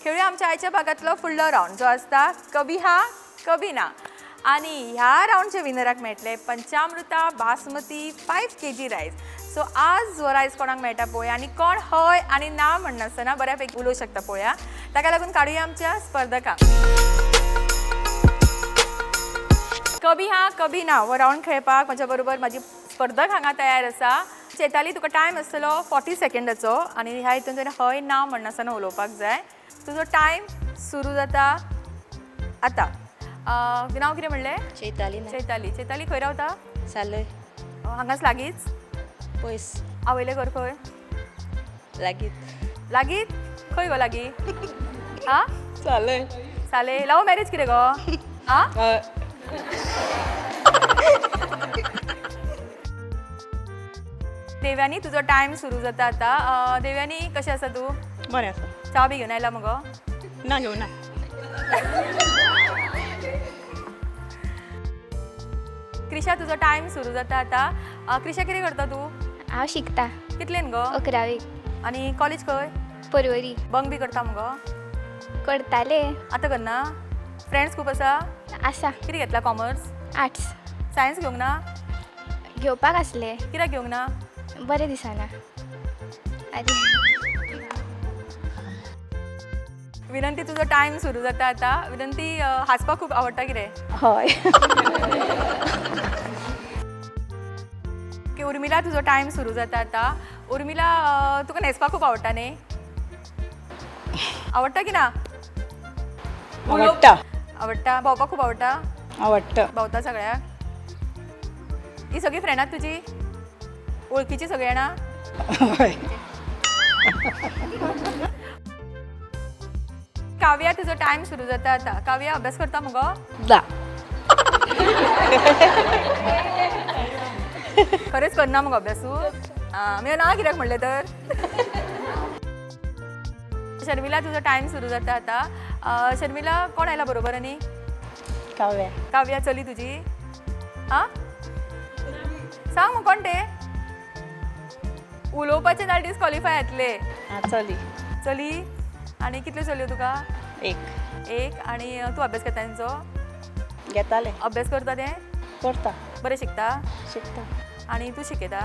खेळुया आमच्या आयच्या भागांतलो फुडलो रावंड जो आसता कभी हा कभी ना. आनी ह्या रावंडच्या विनराक मेळटले Panchamruta basmati 5 kg rice. So आज हो रायस कोणाक मेळटा पळोवया आनी कोण हय आनी ना म्हणनासतना बऱ्यापैकी उलोवंक शकता पळोवया. ताका लागून काडुया आमच्या स्पर्धकांक. कभी हा कभी ना हो रावंड खेळपाक म्हज्या बरोबर म्हाजी स्पर्धक हांगा तयार आसा. चेताली, तुका टायम आसतलो 40 सेकंडाचो आनी ह्या हितून तुवें हय ना म्हणनासतना उलोवपाक जाय. तुजो टायम सुरू जाता आतां. नांव कितें म्हणलें? चैताली. चैताली. चैताली, खंय रावता? सालय. हांगाच लागींच? पयस. आवयलें घर खंय? लागींच. लागींच? खंय गो लागीं? आं, सालय. साले. लव मॅरेज कितें गो? आं, देव्यानी, तुजो टायम सुरू जाता आतां. देव्यानी, कशें आसा तूं? बरें आसा. च्या बी घेवन आयला मगो? ना, घेवना. क्रिशा, तुजो टायम सुरू जाता आतां. क्रिशा, कितें करता तूं? हांव शिकता. कितलेन गो? अकरावेक. आनी कॉलेज खंय? परवरी. बंग बी करता मगो? करताले. आतां करना? फ्रेंड्स खूब आसा? आसा. कितें घेतला, कॉमर्स? आर्ट्स. सायन्स घेवंक ना? घेवपाक आसले. कित्याक घेवंक ना? बरें दिसना. अरे. विनंती, तुजो टायम सुरू जाता आतां. विनंती, हांसपाक खूब आवडटा कितें? हय. ओके, उर्मिला, तुजो टायम सुरू जाता आतां. उर्मिला, तुका न्हेसपाक खूब आवडटा न्ही? आवडटा की ना? आवडटा. आवडटा. भोंवपाक खूब आवडटा? आवडटा. भोंवता सगळ्याक? ही सगळीं फ्रेंडां तुजी वळखीची सगळीं जाणां? हय. काव्या, तुजो टायम सुरू जाता आतां. काव्या, अभ्यास करता मुगो? ना. खरेंच करना मुगो अभ्यासू? आं, मागीर ना कित्याक म्हणलें तर? शर्मिला, तुजो टायम सुरू जाता आतां. शर्मिला, कोण आयला बरोबर आनी? काव्या. काव्या चली तुजी? आं, सांग मग कोण ते? उलोवपाचें ना डिस्कॉलिफाय जातले. आं, चली. चली. आनी कितल्यो चलयो तुका? एक. एक. आनी तूं अभ्यास घेता तेंचो? घेताले. अभ्यास करता तें? करता. बरें शिकता? शिकता. आनी तूं शिकयता?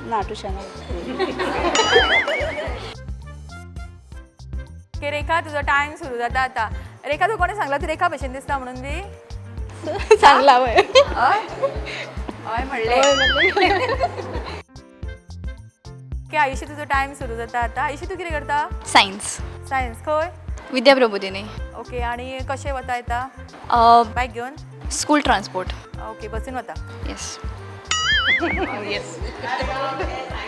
ना, ट्युशनाक. ओके, रेखा, तुजो टायम सुरू जाता आतां. रेखा, तूं कोणें सांगलां तूं रेखा भशेन दिसता म्हणून बी? सांगला वय. हय हय म्हणलें. ओके, आयुषी, तुजो टायम सुरू जाता आतां. आयुषी, तूं कितें करता? सायन्स. सायन्स खंय? विद्या प्रबोधिनी. ओके, आनी कशें वता येता? बायक घेवन? School transport. ओके, बसीन वता? येस.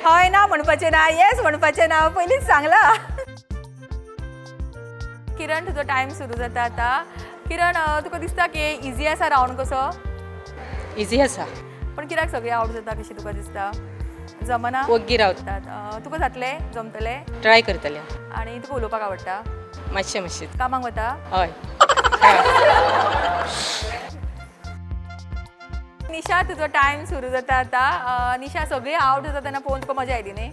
हय ना म्हणपाचें ना, येस म्हणपाचें ना, पयलींच सांगलां. किरण, तुजो टायम सुरू जाता आतां. किरण, तुका दिसता की इजी आसा रावंड कसो? इजी आसा. पण कित्याक सगळें आवट जाता कशें तुका दिसता? जमना? वग्गी रावता. तुका जातलें? जमतलें? ट्राय करतले. आनी तुका उलोवपाक आवडटा? मातशें मातशें. कामाक वता? हय. निशा, तुजो टायम सुरू जाता आतां. निशा, सगळीं आवट जाता तेन्ना पळोवन तुका मजा आयली न्ही?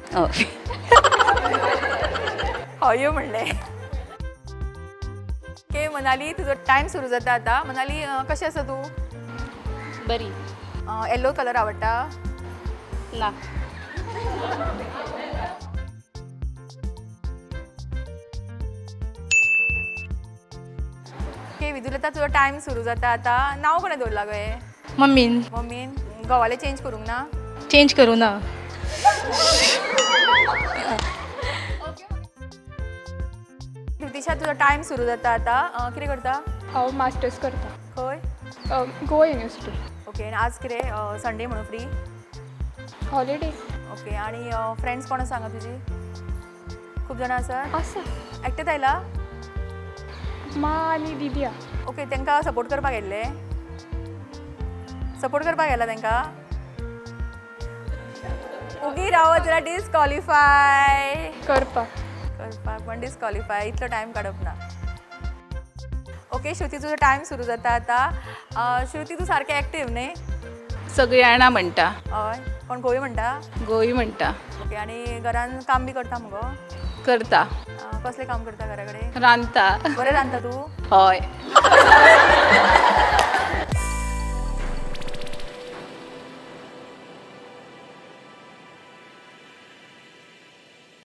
हय म्हणलें. ओके, मनाली, तुजो टायम सुरू जाता आतां. मनाली, कशें आसा तूं? बरी. येल्लो कलर आवडटा? ना. ओके, विदुलता, तुजो टायम सुरू जाता आतां. नांव कोणें दवरलां गो हें? मम्मीन. मम्मीन. घोवालें चेंज करूंक ना? चेंज करूं ना. कृतिशा, तुजो टायम सुरू जाता आतां. कितें करता? हांव मास्टर्स करता. खंय? गोवा युनिवर्सिटी. ओके, आनी आज कितें संडे म्हणून फ्री? हॉलिडे. ओके, आनी फ्रेंड्स कोण आसा हांगा तुजी? खूब जाणां आसा? आसा. एकटेंच आयला? मा आनी दिदी आहा. ओके, तांकां सपोर्ट करपाक आयिल्ले? सपोर्ट करपाक आयला तांकां? ओगी रावत जाल्यार डिस्कॉलिफाय. करपाक. करपाक पण डिस्कॉलिफाय, इतलो टायम काडप ना. ओके, श्रुती, तुजो टायम सुरू जाता आतां. श्रुती, तूं सारकें एक्टीव न्ही? सगळीं जाणां म्हणटा. हय, कोण गोवी म्हणटा? गोवी म्हणटा. ओके, आनी घरान काम बी करता मुगो? करता. कसलें काम करता घरा कडेन? रांदता. बरें रांदता तूं? हय.